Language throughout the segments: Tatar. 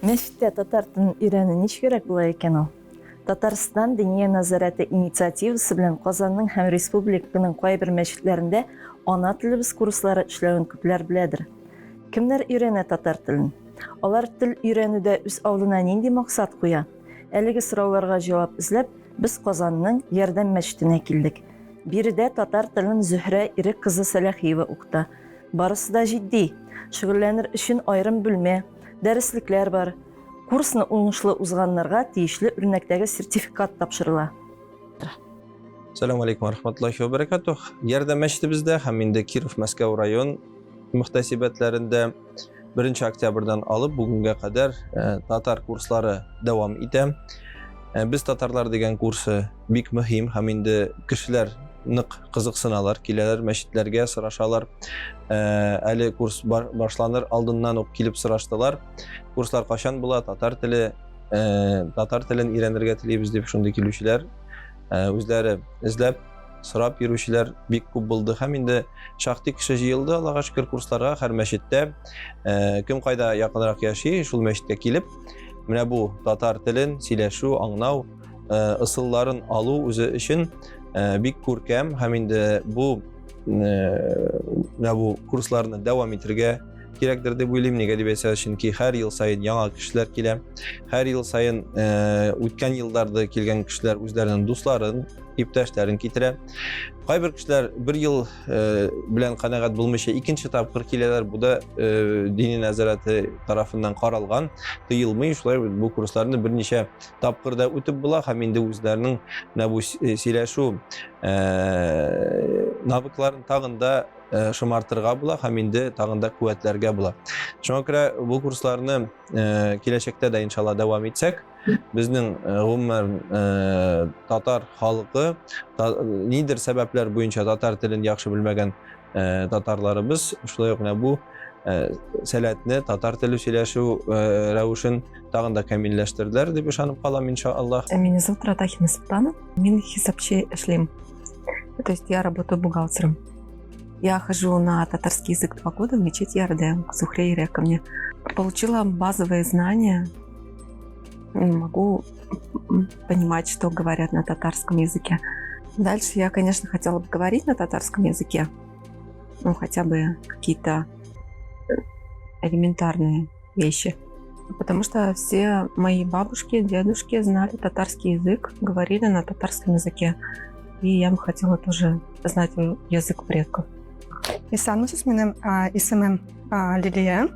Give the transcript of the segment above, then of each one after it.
Мәчеттә татар телен өйрәнү ничегрәк була икән ул? Татарстан Диния нәзарәте инициативасы белән Казанның һәм республиканың кайбер мәчетләрендә ана телебез курслары эшләвен күпләр беләдер. Кемнәр өйрәнә татар телен? Алар тел өйрәнүдә үз алдына нинди максат куя? Әлеге сорауларга җавап эзләп, без Казанның Ярдәм мәчетенә килдек. Биредә татар телен Зөһрә Ирек кызы Сәләхиева укыта. Барысы да җитди. Шөгыльләнер өчен аерым бүлмә, дәреслекләр бар. Курсны уңышлы узганнарга тиешле үрнәктәге сертификат тапшырыла. Сәлам алейкум рахматуллахи ва баракатух. Ярдәм мәчетебездә һәм инде Киров Мәскәү район мөхтәсибәтләрендә 1 октябрьдән алып бүгенгә кадәр э, татар курслары дәвам итә. Э, Без татарлар дигән курсы бик мөһим һәм инде кешеләр нык кызыксыналар, киләләр мәчетләргә, сорашалар. Э, әле курс башланыр алдыннан ук килеп сораштылар. Курслар кайчан була, татар теле, татар телен өйрәнергә телибез дип шундый килүчеләр үзләре эзләп сорап йөрүчеләр бик күп булды һәм инде шактый кеше җыелды, Аллага шөкер, курсларга һәр мәчеттә э, кем кайда якынрак яши, шул мәчеткә килеп, менә бу татар телен сөйләшү, аңлау э, ысулларын алу үзе өчен э, бик күркәм һәм инде бу менә бу курсларны дәвам итәргә кирәктер дип уйлыйм. Нигә дип әйтсәгез, чөнки һәр ел саен яңа кешеләр килә. Һәр ел саен үткән елларда килгән кешеләр үзләренең дусларын, иптәшләрен китерә. Кайбер кешеләр бер ел э, белән канәгать булмыйча икенче тапкыр киләләр. Бу да э, дини нәзарәте тарафыннан каралган, тыелмый. Шулай бу курсларны берничә тапкыр да үтеп була һәм инде үзләренең менә бу э, сөйләшү навыкларын тагын да шомартырга була һәм инде тагын да куәтләргә була. Шуңа күрә бу курсларны киләчәктә дә иншалла дәвам итсәк, Безнең э, гомумән э, татар халкы нидер сәбәпләр буенча татар телен яхшы белмәгән э, татарларыбыз шулай ук менә бу сәләтне татар теле сөйләшү рәвешен тагын да камилләштерделәр дип ышанып калам иншаллаһ. Меня зовут Ратахина Светлана. Мин хисапчы эшлим. То есть я работаю бухгалтером. Я хожу на татарский язык 2 года в мечеть Ярдем к Зухре Ирековне. Получила базовые знания, могу понимать, что говорят на татарском языке. Дальше я, конечно, хотела бы говорить на татарском языке, ну, хотя бы какие-то элементарные вещи. Потому что все мои бабушки, дедушки знали татарский язык, говорили на татарском языке. И я бы хотела тоже знать язык предков. Исәнмесез, минем исемем Лилия,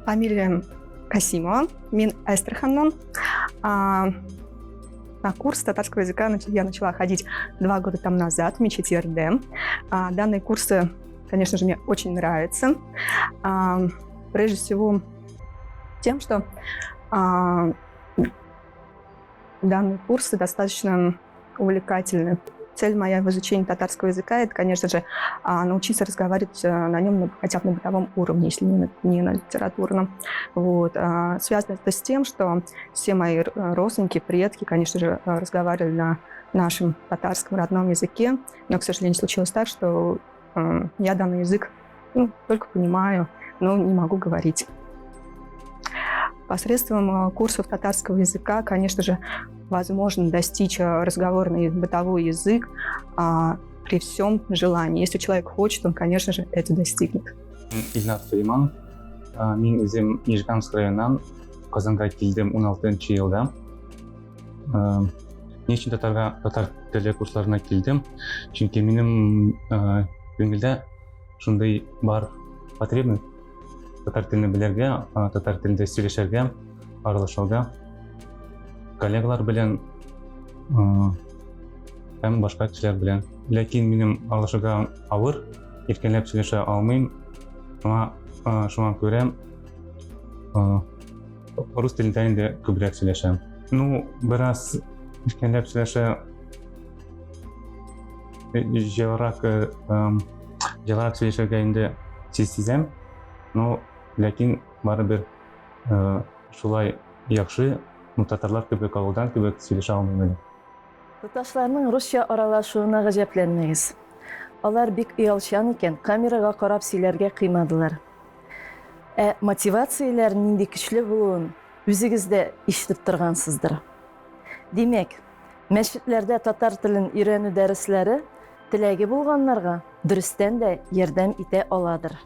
фамилиям Касимова, мин Әстерханнан. На курс татарского языка я начала ходить 2 года там назад в мечети Ярдем. Данные курсы, конечно же, мне очень нравятся. Прежде всего тем, что данные курсы достаточно увлекательны. Цель моя в изучении татарского языка – это, конечно же, научиться разговаривать на нем хотя бы на бытовом уровне, если не на литературном. Вот. Связано это с тем, что все мои родственники, предки, конечно же, разговаривали на нашем татарском родном языке, но, к сожалению, случилось так, что я данный язык, ну, только понимаю, но не могу говорить. Посредством курсов татарского языка, конечно же, возможно достичь разговорный бытовой язык при всем желании. Если человек хочет, он, конечно же, это достигнет. Илнар Сулейманов. Мин үзем Нижегородск районыннан Казанга килдем 16 елда. Ни өчен татарга татар теле курсларына килдем? Чөнки минем күңелдә шундый бар потребность татар телен белергә, татар телендә сөйләшергә, аралашырга коллегалар белән һәм башка кешеләр белән. Ләкин минем аралашырга авыр, иркенләп сөйләшә алмыйм. Шуңа күрә рус телендә инде күбрәк сөйләшәм. Ну, бераз иркенләп сөйләшә җайлырак сөйләшергә инде сизәм. Но ләкин барыбер шулай яхшы, ну, татарлар кебек, авылдан кебек сөйләшә алмыйм әле. Туташларның русча аралашуына гаҗәпләнмәгез. Алар бик оялчан икән, камерага карап сөйләргә кыймадылар. Ә мотивацияләр нинди көчле булуын Үзегез дә ишетеп торгансыздыр. Димәк, мәчетләрдә татар телен өйрәнү дәресләре теләге булганнарга дөрестән дә ярдәм итә аладыр.